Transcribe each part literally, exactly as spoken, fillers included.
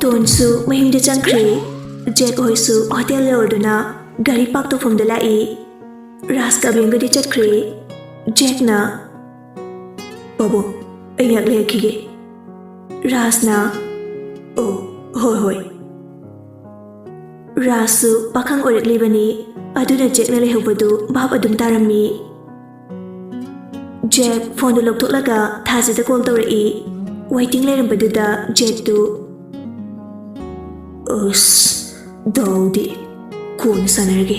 ꯇꯣꯟꯁꯨ ꯃꯌꯨꯝꯗ ꯆꯪꯈ꯭ꯔꯦ꯫ ꯖꯦꯛ ꯍꯣꯏꯁꯨ ꯍꯣꯇꯦꯜ ꯌꯧꯔꯗꯨꯅ ꯒꯥꯔꯤ ꯄꯥꯔꯛ ꯇꯧꯐꯝꯗ ꯂꯥꯛꯏ꯫ ꯔꯥꯖꯀ ꯑꯕꯦꯝꯒꯗꯤ ꯆꯠꯈ꯭ꯔꯦ꯫ ꯖꯦꯛꯅ, "ꯄꯥꯕꯨꯡ, ꯑꯩ ꯉꯥꯏꯍꯥꯛ ꯂꯩꯔꯛꯈꯤꯒꯦ꯫" ꯔꯥꯖꯅ, "ꯑꯣ, ꯍꯣꯏ, ꯍꯣꯏ꯫" ꯔꯥꯖꯁꯨ ꯄꯥꯈꯪ ꯑꯣꯏꯔꯛꯂꯤꯕꯅꯤ, ꯑꯗꯨꯅ ꯖꯦꯛꯅ ꯂꯩꯍꯧꯕꯗꯨ ꯚꯥꯞ ꯑꯗꯨꯝ ꯇꯥꯔꯝꯃꯤ꯫ ꯖꯦꯛ ꯐꯣꯟꯗꯨ ꯂꯧꯊꯣꯛꯂꯒ ꯊꯥꯖꯗ ꯀꯣꯜ ꯇꯧꯔꯛꯏ꯫ ꯋꯦꯇꯤꯡ ꯂꯩꯔꯝꯕꯗꯨꯗ ꯖꯦꯛꯇꯨ, "ꯑꯁ, ꯗꯥꯎꯗꯤ, ꯀꯣꯟꯅ ꯁꯥꯟꯅꯔꯒꯦ꯫"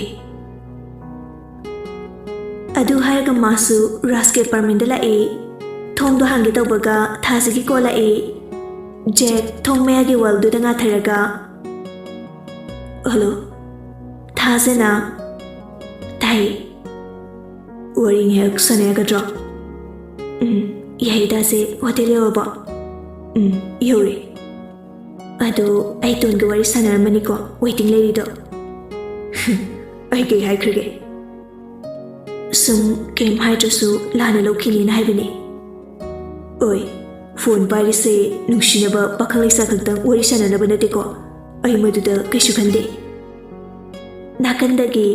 ꯑꯗꯨ ꯍꯥꯏꯔꯒ ꯃꯥꯁꯨ ꯔꯥꯖꯀꯤ ꯑꯦꯄꯥꯔꯠꯃꯦꯟꯗ ꯂꯥꯛꯏ꯫ ꯊꯣꯡꯗꯣ ꯍꯥꯡꯒꯦ ꯇꯧꯕꯒ ꯊꯥꯖꯒꯤ ꯀꯣꯜ ꯂꯥꯛꯏ꯫ ꯖꯦꯛ ꯊꯣꯡ ꯃꯌꯥꯒꯤ ꯋꯥꯜꯗꯨꯗ ꯉꯥꯊꯔꯒ, "ꯍꯜꯂꯣ꯫" ꯊꯥꯖꯅ, "ꯇꯥꯏ꯫" "ꯋꯥꯔꯤ ꯉꯥꯏꯍꯥꯛ ꯁꯥꯟꯅ ꯌꯥꯒꯗ꯭ꯔꯣ?" "ꯎꯝ, ꯌꯥꯏꯌꯦ ꯊꯥꯖ, ꯍꯣꯇꯦꯜ ꯌꯧꯔꯕꯣ?" "ꯎꯝ, ꯌꯧꯔꯦ꯫" "ꯑꯗꯣ ꯑꯩ ꯇꯣꯟꯒ ꯋꯥꯔꯤ ꯁꯥꯟꯅꯔꯝꯕꯅꯤꯀꯣ, ꯋꯦꯇꯤꯡ ꯂꯩꯔꯤꯗꯣ꯫" "ꯑꯩ ꯀꯩ ꯍꯥꯏꯈ꯭ꯔꯒꯦ?" "ꯁꯨꯝ ꯀꯩꯝ ꯍꯥꯏꯗ꯭ꯔꯁꯨ ꯂꯥꯟꯅ ꯂꯧꯈꯤꯅꯦꯅ ꯍꯥꯏꯕꯅꯦ꯫" "ꯑꯣꯏ, ꯐꯣꯟ ꯄꯥꯏꯔꯤꯁꯦ ꯅꯨꯡꯁꯤꯅꯕ ꯄꯥꯈꯪ ꯂꯩꯁꯥ ꯈꯛꯇꯪ ꯋꯥꯔꯤ ꯁꯥꯟꯅꯅꯕ ꯅꯠꯇꯦꯀꯣ, ꯑꯩ ꯃꯗꯨꯗ ꯀꯩꯁꯨ ꯈꯟꯗꯦ꯫" ꯅꯥꯀꯟꯗꯒꯤ,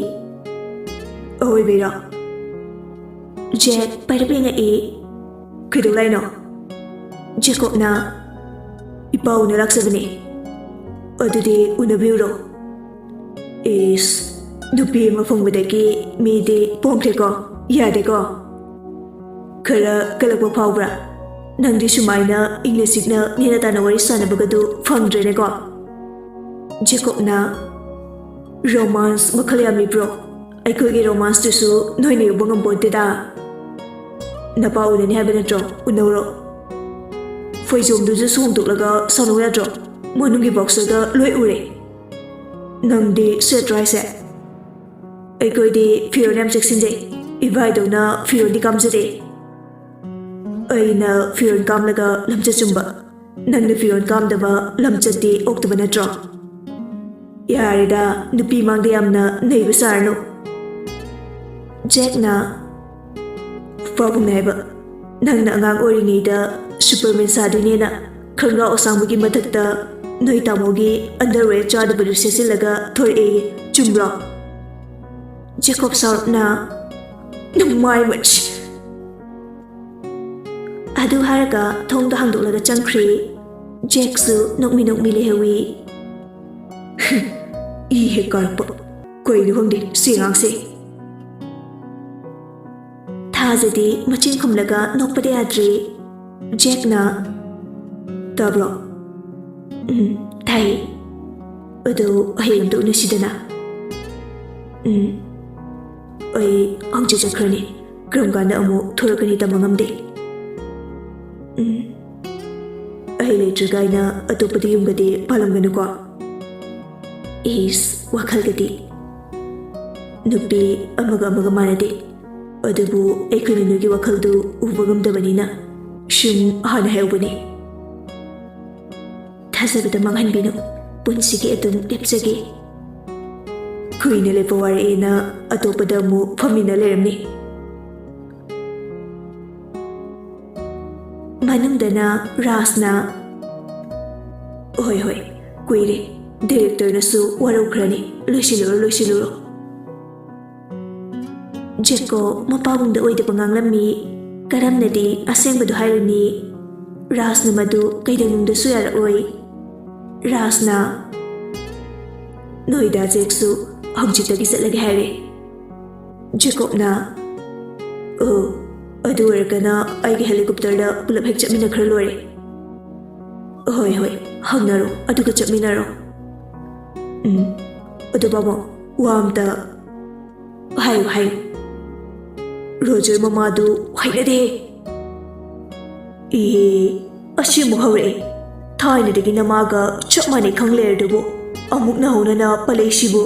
"ꯑꯣꯏꯕꯩꯔꯣ?" ꯖꯦꯛ ꯄꯥꯏꯔꯞ ꯌꯦꯡꯉꯛꯏ꯫ "ꯀꯩꯗꯧ ꯂꯥꯛꯏꯅꯣ?" ꯖꯦꯀꯣꯕꯅ, "ꯏꯄꯥ ꯎꯅ ꯂꯥꯛꯆꯕꯅꯦ꯫" "ꯑꯗꯨꯗꯤ ꯎꯅꯕꯤꯔꯨꯔꯣ꯫" "ꯏꯁ, ꯅꯨꯄꯤ ꯑꯃ ꯐꯪꯕꯗꯒꯤ ꯃꯤꯗꯤ ꯄꯣꯡꯈ꯭ꯔꯦꯀꯣ, ꯌꯥꯗꯦꯀꯣ꯫ ꯈꯔ ꯀꯜꯂꯛꯄ ꯐꯥꯎꯕ꯭ꯔꯥ? ꯅꯪꯗꯤ ꯁꯨꯃꯥꯏꯅ ꯏꯪꯅ ꯆꯤꯛꯅ ꯅꯦꯅ ꯇꯥꯅ ꯋꯥꯔꯤ ꯁꯥꯟꯅꯕꯒꯗꯨ ꯐꯪꯗ꯭ꯔꯦꯅꯦꯀꯣ꯫" ꯖꯦꯀꯣꯕꯅ, "ꯔꯣꯃꯥꯟꯁ ꯃꯈꯜ ꯌꯥꯝꯂꯤꯕ꯭ꯔꯣ? ꯑꯩꯈꯣꯏꯒꯤ ꯔꯣꯃꯥꯟꯁꯇꯨꯁꯨ ꯅꯣꯏꯅ ꯌꯧꯕ ꯉꯝꯄꯣꯟꯇꯦꯗ꯫ ꯅꯄꯥ ꯎꯅꯅꯤ ꯍꯥꯏꯕ ꯅꯠꯇ꯭ꯔꯣ? ꯎꯅꯧꯔꯣ꯫ ꯐꯩꯖꯣꯝꯗꯨꯁꯨ ꯍꯣꯡꯗꯣꯛꯂꯒ ꯁꯥꯟꯅꯧ ꯌꯥꯗ꯭ꯔꯣ? ꯃꯅꯨꯡꯒꯤ ꯕꯣꯛꯁꯔꯗ ꯂꯣꯏ ꯎꯔꯦ꯫ ꯅꯪꯗꯤ ꯁꯦꯠꯇ꯭ꯔꯣ ꯍꯥꯏꯁꯦ?" "ꯑꯩꯈꯣꯏꯗꯤ ꯐꯤꯔꯣꯜ ꯌꯥꯝ ꯆꯦꯛꯁꯤꯟꯖꯩ꯫ ꯏꯕꯥꯏꯗꯧꯅ ꯐꯤꯔꯣꯜꯗꯤ ꯀꯥꯝꯖꯗꯦ꯫ ꯑꯩꯅ ꯐꯤꯔꯣꯜ ꯀꯥꯝꯂꯒ ꯂꯝꯆꯠ ꯆꯨꯝꯕ, ꯅꯪꯅ ꯐꯤꯔꯣꯜ ꯀꯥꯝꯗꯕ ꯂꯝꯆꯠꯇꯤ ꯑꯣꯛꯇꯕ ꯅꯠꯇ꯭ꯔꯣ?" "ꯌꯥꯔꯦꯗ, ꯅꯨꯄꯤ ꯃꯥꯡꯗ ꯌꯥꯝꯅ ꯅꯩꯕ ꯁꯥꯔꯅꯨ꯫" ꯖꯦꯛꯅ, "ꯄꯥꯕꯨꯡꯅ ꯍꯥꯏꯕ, ꯅꯪꯅ ꯑꯉꯥꯡ ꯑꯣꯏꯔꯤꯉꯩꯗ ꯁꯨꯄꯔꯃꯦꯟ ꯁꯥꯗꯣꯏꯅꯦꯅ ꯈꯪꯒ꯭ꯔꯥꯎ ꯑꯁꯥꯡꯕꯒꯤ ꯃꯊꯛꯇ ꯅꯣꯏ ꯇꯥꯃꯣꯒꯤ underwear ꯆꯥꯗꯕꯗꯨ ꯁꯦꯠꯆꯤꯜꯂꯒ ꯊꯣꯔꯛꯑꯦ, ꯆꯨꯝꯕ꯭ꯔꯣ? ꯖꯦꯀꯣꯕ ꯁꯥꯎꯔꯞꯅ ꯅꯃꯥꯏ ꯃꯠꯁ꯫ ꯑꯗꯨ ꯍꯥꯏꯔꯒ ꯊꯣꯡꯗꯣ ꯍꯥꯡꯗꯣꯛꯂꯒ ꯆꯪꯈ꯭ꯔꯦ꯫ ꯖꯦꯛꯁꯨ ꯅꯣꯛꯃꯤ ꯅꯣꯛꯃꯤ ꯂꯩꯍꯧꯏ꯫ ꯏ ꯍꯦꯛ ꯀꯥꯔꯛꯄ꯫ ꯀꯩꯅꯣ ꯈꯪꯗꯦ ꯁꯤ ꯑꯉꯥꯡꯁꯦ꯫ ꯊꯥꯖꯗꯤ ꯃꯆꯤꯟ ꯈꯨꯝꯂꯒ ꯅꯣꯛꯄꯗ ꯌꯥꯗ꯭ꯔꯦ꯫ ꯖꯦꯛꯅ, "ꯇꯥꯕ꯭ꯔꯣ? ꯎꯝ, ꯇꯥꯏꯌꯦ꯫ ꯑꯗꯣ ꯍꯌꯦꯡ ꯑꯝꯇ ꯎꯅꯁꯤꯗꯅ?" "ꯎꯝ, ꯑꯩ ꯍꯪꯆꯤꯠ ꯆꯠꯈ꯭ꯔꯅꯤ꯫ ꯀꯔꯝ ꯀꯥꯟꯗ ꯑꯃꯨꯛ ꯊꯣꯔꯛꯀꯅꯤ ꯇꯝꯕ ꯉꯝꯗꯦ꯫ ꯎꯝ, ꯑꯩ ꯂꯩꯇ꯭ꯔꯒꯥꯏꯅ ꯑꯇꯣꯞꯄꯗ ꯌꯨꯝꯒꯗꯤ ꯄꯥꯜꯂꯝꯒꯅꯨꯀꯣ꯫ ꯏꯁ, ꯋꯥꯈꯜꯒꯗꯤ꯫ ꯅꯨꯄꯤ ꯑꯃꯒ ꯑꯃꯒ ꯃꯥꯟꯅꯗꯦ꯫ ꯑꯗꯨꯕꯨ ꯑꯩꯈꯣꯏꯅ ꯅꯣꯏꯒꯤ ꯋꯥꯈꯜꯗꯨ ꯎꯕ ꯉꯝꯗꯕꯅꯤꯅ ꯁꯨꯝ ꯍꯥꯟꯅ ꯍꯥꯏꯍꯧꯕꯅꯤ꯫ ꯊꯥꯖꯕꯗ ꯃꯥꯡꯍꯟꯕꯤꯅꯨ꯫ ꯄꯨꯟꯁꯤꯒꯤ ꯑꯗꯨꯝ ꯂꯦꯞꯆꯒꯦ꯫ ꯀꯨꯏꯅ ꯂꯦꯞꯄ ꯋꯥꯔꯛꯑꯦꯅ ꯑꯇꯣꯞꯄꯗ ꯑꯃꯨꯛ ꯐꯝꯃꯤꯟꯅ ꯂꯩꯔꯝꯅꯤ꯫" ꯃꯅꯨꯡꯗꯅ ꯔꯥꯖꯅ, "ꯍꯣꯏ, ꯍꯣꯏ, ꯀꯨꯏꯔꯦ꯫ ꯗꯥꯏꯔꯦꯛꯇꯔꯅꯁꯨ ꯋꯥꯔꯧꯈ꯭ꯔꯅꯤ꯫ ꯂꯣꯏꯁꯤꯜꯂꯨꯔꯣ, ꯂꯣꯏꯁꯤꯜꯂꯨꯔꯣ꯫" ꯖꯦꯀꯣ ꯃꯄꯥꯕꯨꯡꯗ ꯑꯣꯏꯗꯕ ꯉꯥꯡꯂꯝꯃꯤ꯫ ꯀꯔꯝꯅꯗꯤ ꯑꯁꯦꯡꯕꯗꯨ ꯍꯥꯏꯔꯨꯅꯤ? ꯔꯥꯖꯅ ꯃꯗꯨ ꯀꯩꯗꯧꯅꯨꯡꯗꯁꯨ ꯌꯥꯔꯛꯑꯣꯏ꯫ ꯔꯥꯖꯅ, "ꯅꯣꯏꯗ ꯖꯦꯛꯁꯨ ꯍꯧꯖꯤꯛꯇꯒꯤ ꯆꯠꯂꯒꯦ ꯍꯥꯏꯔꯦ꯫" ꯖꯦꯀꯣꯕꯅ, "ꯑꯣ, ꯑꯗꯨ ꯑꯣꯏꯔꯒꯅ ꯑꯩꯒꯤ ꯍꯦꯂꯤꯀꯣꯞꯇꯔꯗ ꯄꯨꯂꯞ ꯍꯦꯛ ꯆꯠꯃꯤꯟꯅꯈ꯭ꯔ ꯂꯣꯏꯔꯦ꯫" "ꯍꯣꯏ, ꯍꯣꯏ, ꯍꯪꯅꯔꯣ, ꯑꯗꯨꯒ ꯆꯠꯃꯤꯟꯅꯔꯣ꯫" "ꯎꯝ, ꯑꯗꯨ ꯄꯥꯕꯨꯡ, ꯋꯥ ꯑꯝꯇ ꯍꯥꯏꯌꯨ, ꯍꯥꯏꯌꯨ꯫" "ꯔꯣꯖꯔ ꯃꯃꯥꯗꯨ ꯍꯩꯅꯗꯦ꯫" "ꯏꯍꯦ, ꯑꯁꯤ ꯑꯃꯨꯛ ꯍꯧꯔꯛꯑꯦ꯫ ꯊꯥꯏꯅꯗꯒꯤ ꯅꯃꯥꯒ ꯆꯞ ꯃꯥꯟꯅꯩ ꯈꯪ ꯂꯩꯔꯗꯨꯕꯨ ꯑꯃꯨꯛ ꯅꯍꯧꯅꯅ ꯄꯜꯂꯛꯏꯁꯤꯕꯨ?"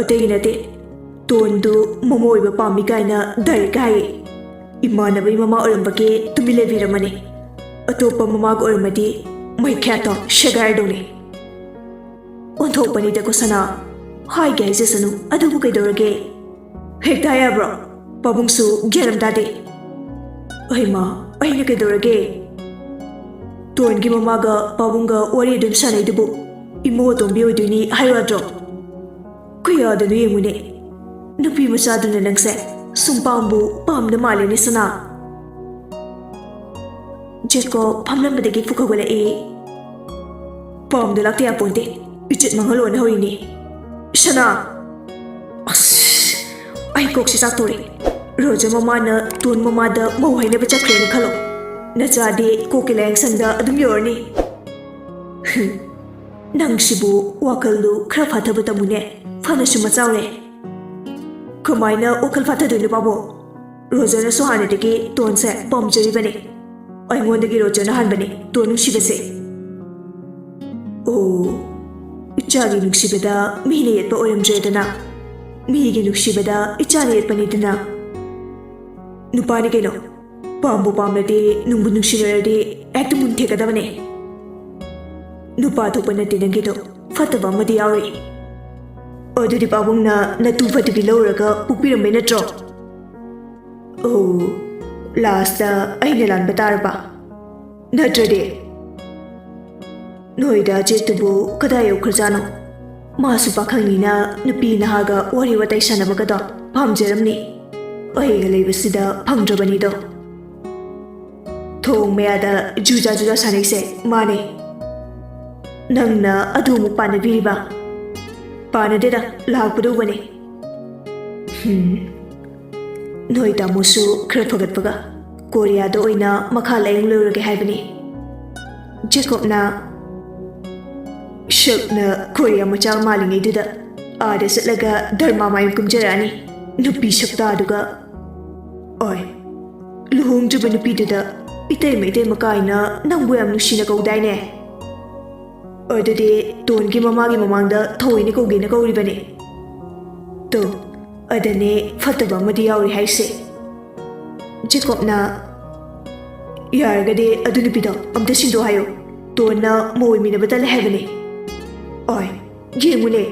"ꯑꯇꯩꯒꯤ ꯅꯠꯇꯦ, ꯇꯣꯟꯗꯨ ꯃꯃꯧ ꯑꯣꯏꯕ ꯄꯥꯝꯃꯤ ꯀꯥꯏꯅ ꯗꯥꯏꯔꯦꯛ ꯍꯥꯏꯌꯦ꯫ ꯏꯃꯥꯟꯅꯕꯒꯤ ꯃꯃꯥ ꯑꯣꯏꯔꯝꯕꯒꯤ ꯇꯨꯃꯤꯟ ꯂꯩꯕꯤꯔꯝꯃꯅꯤ꯫ ꯑꯇꯣꯞꯄ ꯃꯃꯥꯒ ꯑꯣꯏꯔꯝꯃꯗꯤ ꯃꯩꯈꯦꯠꯇꯣ ꯁꯦꯒꯥꯏꯔꯗꯧꯅꯤ꯫" "ꯑꯣꯟꯊꯣꯛꯄꯅꯤꯗꯀꯣ ꯁꯅꯥ, ꯍꯥꯏꯒꯦ ꯍꯥꯏꯖꯁꯅꯨ, ꯑꯗꯨꯕꯨ ꯀꯩꯗꯧꯔꯒꯦ? ꯍꯦꯛꯇ ꯍꯥꯏ ꯌꯥꯕ꯭ꯔꯣ? ꯄꯥꯕꯨꯡꯁꯨ ꯒ꯭ꯌꯥꯟ ꯑꯃ ꯇꯥꯗꯦ꯫" "ꯍꯩꯃꯥ, ꯑꯩꯅ ꯀꯩꯗꯧꯔꯒꯦ?" ꯇꯣꯟꯒꯤ ꯃꯃꯥꯒ ꯄꯥꯕꯨꯡꯒ ꯋꯥꯔꯤ ꯑꯗꯨꯝ ꯁꯥꯟꯅꯩꯗꯨꯕꯨ ꯏꯃꯧ ꯑꯇꯣꯝꯕꯤ ꯑꯣꯏꯗꯣꯏꯅꯤ ꯍꯥꯏꯌꯨ ꯌꯥꯗ꯭ꯔꯣ? ꯀꯌꯥꯗꯅꯣ ꯌꯦꯡꯉꯨꯅꯦ, ꯅꯨꯄꯤ ꯃꯆꯥꯗꯨꯅ ꯅꯪꯁꯦ ꯁꯨꯝ ꯄꯥꯝꯕꯨ ꯄꯥꯝꯗ ꯃꯥꯜꯂꯦꯅꯦ ꯁꯅꯥ꯫ ꯖꯦꯀꯣꯕ ꯐꯝꯂꯝꯕꯗꯒꯤ ꯐꯨꯛ ꯍꯧꯒꯠꯂꯛꯏ꯫ ꯄꯥꯝꯗ ꯂꯥꯛꯇ ꯌꯥꯄꯣꯟꯇꯦ, ꯏꯖꯠ ꯃꯥꯡꯍꯜꯂꯣꯅ ꯍꯧꯔꯤꯅꯦ꯫ ꯁꯅꯥ! ꯑꯁ! ꯑꯩ ꯀꯣꯛꯁꯤ ꯆꯥꯛꯇꯣꯔꯦ꯫ ꯔꯣꯖꯔ ꯃꯃꯥꯅ ꯇꯣꯟ ꯃꯃꯥꯗ ꯃꯧ ꯍꯥꯏꯅꯕ ꯆꯠꯈ꯭ꯔꯦꯅ ꯈꯜꯂꯣ꯫ ꯅꯆꯥꯗꯤ ꯀꯣꯛꯀꯤ ꯂꯥꯏꯌꯦꯡ ꯁꯪꯗ ꯑꯗꯨꯝ ꯌꯧꯔꯅꯤ꯫ ꯍꯝ, ꯅꯪꯁꯤꯕꯨ ꯋꯥꯈꯜꯗꯨ ꯈꯔ ꯐꯥꯊꯕ ꯇꯝꯃꯨꯅꯦ, ꯐꯅꯁꯨ ꯃꯆꯥꯎꯔꯦ꯫ ꯀꯃꯥꯏꯅ ꯋꯥꯈꯜ ꯐꯥꯊꯗꯣꯏꯅꯣ ꯄꯥꯕꯨꯡ? ꯔꯣꯖꯔꯅꯁꯨ ꯍꯥꯟꯅꯗꯒꯤ ꯇꯣꯟꯁꯦ ꯄꯥꯝꯖꯔꯤꯕꯅꯤ꯫ ꯑꯩꯉꯣꯟꯗꯒꯤ ꯔꯣꯖꯔꯅ ꯍꯥꯟꯕꯅꯤ ꯇꯣꯟ ꯅꯨꯡꯁꯤꯕꯁꯦ꯫ ꯑꯣ, ꯏꯆꯥꯒꯤ ꯅꯨꯡꯁꯤꯕꯗ ꯃꯤꯅ ꯌꯦꯠꯄ ꯑꯣꯏꯔꯝꯗ꯭ꯔꯦꯗꯅ, ꯃꯤꯒꯤ ꯅꯨꯡꯁꯤꯕꯗ ꯏꯆꯥꯅ ꯌꯦꯠꯄꯅꯤꯗꯅ꯫ ꯅꯨꯄꯥꯅꯤ ꯀꯩꯅꯣ, ꯄꯥꯝꯕꯨ ꯄꯥꯝꯂꯗꯤ, ꯅꯨꯡꯕꯨ ꯅꯨꯡꯁꯤꯅꯔꯗꯤ ꯍꯦꯛꯇ ꯃꯨꯟ ꯊꯦꯛꯀꯗꯕꯅꯦ꯫ ꯅꯨꯄꯥ ꯊꯣꯛꯄ ꯅꯠꯇꯦ ꯅꯪꯒꯤꯗꯣ, ꯐꯠꯇꯕ ꯑꯃꯗꯤ ꯌꯥꯎꯔꯤ꯫ ꯑꯗꯨꯗꯤ ꯄꯥꯕꯨꯡꯅ ꯅꯇꯨ ꯐꯠꯇꯕꯤ ꯂꯧꯔꯒ ꯄꯣꯛꯄꯤꯔꯝꯕꯩ ꯅꯠꯇ꯭ꯔꯣ? ꯑꯣ, ꯂꯥꯁꯇ ꯑꯩꯅ ꯂꯥꯟꯕ ꯇꯥꯔꯕ? ꯅꯠꯇ꯭ꯔꯗꯤ? ꯅꯣꯏꯗ ꯆꯦꯠꯇꯨꯕꯨ ꯀꯗꯥꯏ ꯌꯧꯈ꯭ꯔꯖꯥꯠꯅꯣ? ꯃꯥꯁꯨ ꯄꯥꯈꯪꯅꯤꯅ ꯅꯨꯄꯤ ꯅꯍꯥꯒ ꯋꯥꯔꯤ ꯋꯥꯇꯥꯏ ꯁꯥꯟꯅꯕꯒꯗꯣ ꯄꯥꯝꯖꯔꯝꯅꯤ꯫ ꯑꯩꯒ ꯂꯩꯕꯁꯤꯗ ꯐꯪꯗ꯭ꯔꯕꯅꯤꯗꯣ꯫ ꯊꯣꯡ ꯃꯌꯥꯗ ꯖꯨꯖꯥ ꯖꯨꯖꯥ ꯁꯥꯟꯅꯩꯁꯦ ꯃꯥꯅꯦ꯫ ꯅꯪꯅ ꯑꯗꯨ ꯑꯃꯨꯛ ꯄꯥꯟꯅꯕꯤꯔꯤꯕ? ꯄꯥꯟꯅꯗꯦꯗ, ꯂꯥꯛꯄꯗ ꯎꯕꯅꯦ꯫ ꯍꯝ꯫ ꯅꯣꯏ ꯇꯥꯃꯣꯁꯨ ꯈꯔ ꯐꯒꯠꯄꯒ ꯀꯣꯔꯤꯌꯥꯗ ꯑꯣꯏꯅ ꯃꯈꯥ ꯂꯥꯌꯦꯡꯂꯨꯔꯒꯦ ꯍꯥꯏꯕꯅꯤ꯫ ꯖꯦꯀꯣꯕꯅ, "ꯁꯛꯅ ꯀꯣꯔꯤꯌꯥ ꯃꯆꯥ ꯃꯥꯜꯂꯤꯉꯩꯗꯨꯗ ꯑꯥꯗ ꯆꯠꯂꯒ ꯗ꯭ꯔꯃꯥ ꯃꯌꯥꯝ ꯀꯨꯝꯖꯔꯛꯑꯅꯤ, ꯅꯨꯄꯤ ꯁꯛꯇꯥꯗꯨꯒ꯫ ꯑꯣꯏ, ꯂꯨꯍꯣꯡꯗ꯭ꯔꯤꯕ ꯅꯨꯄꯤꯗꯨꯗ ꯏꯇꯩꯃ, ꯏꯇꯩꯃ ꯀꯥꯏꯅ ꯅꯪꯕꯨ ꯌꯥꯝ ꯅꯨꯡꯁꯤꯅ ꯀꯧꯗꯥꯏꯅꯦ? ꯑꯗꯨꯗꯤ ꯇꯣꯟꯒꯤ ꯃꯃꯥꯒꯤ ꯃꯃꯥꯡꯗ ꯊꯑꯣꯏꯅ ꯀꯧꯒꯦꯅ ꯀꯧꯔꯤꯕꯅꯦ꯫ ꯇꯣ, ꯑꯗꯅꯦ ꯐꯠꯇꯕ ꯑꯃꯗꯤ ꯌꯥꯎꯔꯤ ꯍꯥꯏꯁꯦ꯫" ꯖꯦꯀꯣꯕꯅ, "ꯌꯥꯔꯒꯗꯤ ꯑꯗꯨ ꯅꯨꯄꯤꯗꯣ ꯑꯝꯇ ꯁꯤꯟꯗꯣꯛ ꯍꯥꯏꯌꯣ꯫ ꯇꯣꯟꯅ ꯃꯧ ꯑꯣꯏꯃꯤꯟꯅꯕ ꯇꯜꯂꯦ ꯍꯥꯏꯕꯅꯦ꯫" "ꯑꯣꯏ, ꯌꯦꯡꯉꯨꯅꯦ,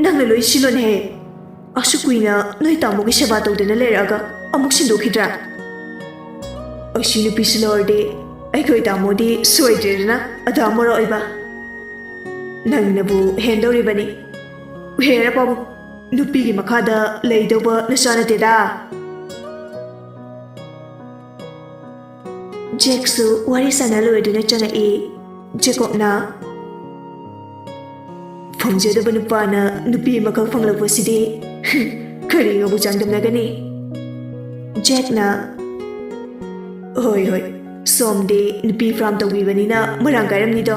ꯅꯪꯅ ꯂꯣꯏ ꯁꯤꯜꯂꯣꯅꯦꯍꯦ꯫ ꯑꯁꯨꯛ ꯀꯨꯏꯅ ꯅꯣꯏ ꯇꯥꯃꯣꯒꯤ ꯁꯦꯕꯥ ꯇꯧꯗꯅ ꯂꯩꯔꯛꯑꯒ ꯑꯃꯨꯛ ꯁꯤꯟꯗꯣꯛꯈꯤꯗ꯭ꯔꯥ? ꯑꯁꯤ ꯅꯨꯄꯤꯁꯤ ꯂꯧꯔꯗꯤ ꯑꯩꯈꯣꯏ ꯇꯥꯃꯣꯗꯤ ꯁꯣꯏꯗ꯭ꯔꯦꯗꯅ ꯑꯗꯥ ꯃꯔꯣ ꯑꯣꯏꯕ꯫ ꯅꯪꯅꯕꯨ ꯍꯦꯟꯗꯧꯔꯤꯕꯅꯤ꯫ ꯍꯦꯔ ꯄꯥꯕꯨ, ꯅꯨꯄꯤꯒꯤ ꯃꯈꯥꯗ ꯂꯩꯗꯧꯕ ꯅꯆꯥ ꯅꯠꯇꯦꯗ꯫ ꯖꯦꯛꯁꯨ ꯋꯥꯔꯤ ꯁꯥꯟꯅ ꯂꯣꯏꯗꯨꯅ ꯆꯪꯉꯛꯏ꯫ ꯖꯦꯀꯣꯕꯅ, "ꯐꯪꯖꯗꯕ ꯅꯨꯄꯥꯅ ꯅꯨꯄꯤ ꯑꯃꯈꯛ ꯐꯪꯂꯛꯄꯁꯤꯗꯤ ꯀꯔꯤꯒꯕꯨ ꯆꯥꯡꯗꯝꯅꯒꯅꯤ?" ꯖꯦꯛꯅ, "ꯍꯣꯏ, ꯍꯣꯏ, ꯁꯣꯝꯗꯤ ꯅꯨꯄꯤ ꯐꯥꯔꯝ ꯇꯧꯕꯤꯕꯅꯤꯅ ꯃꯔꯥꯡ ꯀꯥꯏꯔꯝꯅꯤꯗꯣ꯫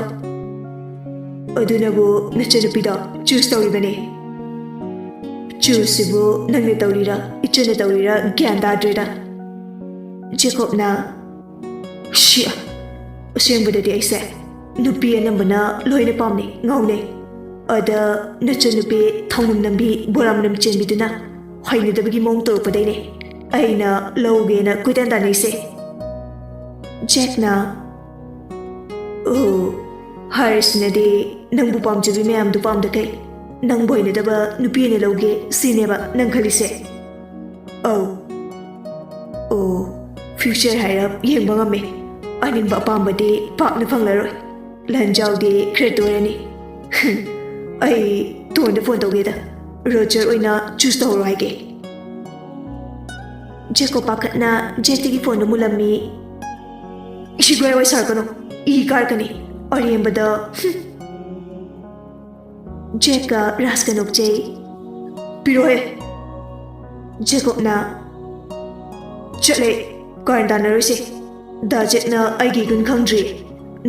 ꯑꯗꯨꯅꯕꯨ ꯅꯆꯟꯅꯨꯄꯤꯗꯣ ꯆꯨꯁ ꯇꯧꯔꯤꯕꯅꯤ꯫ ꯆꯨꯁꯁꯤꯕꯨ ꯅꯪꯅ ꯇꯧꯔꯤꯔꯥ, ꯏꯆꯟꯅ ꯇꯧꯔꯤꯔꯥ ꯒ꯭ꯌꯥꯟ ꯇꯥꯗ꯭ꯔꯦꯗ꯫" ꯖꯦꯀꯣꯕꯅ, "ꯁꯤ, ꯑꯁꯦꯡꯕꯗꯗꯤ ꯑꯩꯁꯦ ꯅꯨꯄꯤ ꯑꯅꯝꯕꯅ ꯂꯣꯏꯅ ꯄꯥꯝꯅꯩ, ꯉꯥꯎꯅꯩ꯫ ꯑꯗ ꯅꯆꯟꯅꯨꯄꯤ ꯊꯧꯅꯝ ꯅꯝꯕꯤ, ꯕꯣꯔꯥ ꯃꯅꯝ ꯆꯦꯟꯕꯤꯗꯨꯅ ꯍꯩꯅꯗꯕꯒꯤ ꯃꯑꯣꯡ ꯇꯧꯔꯛꯄꯗꯩꯅꯦ ꯑꯩꯅ ꯂꯧꯒꯦꯅ ꯀꯣꯏꯇꯥꯟ ꯇꯥꯟꯅꯩꯁꯦ꯫" ꯖꯦꯛꯅ, "ꯑꯣ, ꯍꯥꯏꯔꯤꯁꯤꯅꯗꯤ ꯅꯪꯕꯨ ꯄꯥꯝꯖꯕꯤ ꯃꯌꯥꯝꯗꯨ ꯄꯥꯝꯗꯈꯩ ꯅꯪꯕꯨ ꯍꯩꯅꯗꯕ ꯅꯨꯄꯤ ꯑꯣꯏꯅ ꯂꯧꯒꯦ ꯁꯤꯅꯦꯕ ꯅꯪ ꯈꯜꯂꯤꯁꯦ?" "ꯑꯧ꯫ ꯑꯣ, ꯐ꯭ꯌꯨꯆꯔ ꯍꯥꯏꯔꯞ ꯌꯦꯡꯕ ꯉꯝꯃꯦ꯫ ꯑꯅꯤꯡꯕ ꯑꯄꯥꯝꯕꯗꯤ ꯄꯥꯛꯅ ꯐꯪꯂꯔꯣꯏ꯫ ꯂꯟꯖꯥꯎꯗꯤ ꯈꯔ ꯇꯣꯏꯔꯅꯤ꯫" "ꯑꯩ ꯇꯣꯟꯗ ꯐꯣꯟ ꯇꯧꯒꯦꯗ꯫ ꯔꯣꯖꯔ ꯑꯣꯏꯅ ꯆꯨꯁ ꯇꯧꯍꯧꯔꯣ ꯍꯥꯏꯒꯦ꯫" ꯖꯦꯀꯣꯕ ꯄꯥꯈꯠꯅ ꯖꯦꯛꯇꯒꯤ ꯐꯣꯟꯗꯨ ꯃꯨꯜꯂꯝꯃꯤ꯫ "ꯁꯤꯒꯨ ꯋꯥꯏ ꯁꯥꯔꯛꯀꯅꯨ꯫ ꯏ ꯀꯥꯔꯛꯀꯅꯤ꯫ ꯑꯔꯦꯝꯕꯗ꯫" ꯖꯦꯛꯀ ꯔꯥꯖꯀ ꯅꯣꯛꯆꯩ꯫ "ꯄꯤꯔꯣꯍꯦ꯫" ꯖꯦꯀꯣꯕꯅ, "ꯆꯠꯂꯦ, ꯀꯥꯔꯟ ꯇꯥꯟꯅꯔꯣꯏꯁꯦ꯫ ꯗꯥ ꯖꯦꯛꯅ ꯑꯩꯒꯤ ꯏꯒꯨꯟ ꯈꯪꯗ꯭ꯔꯤ꯫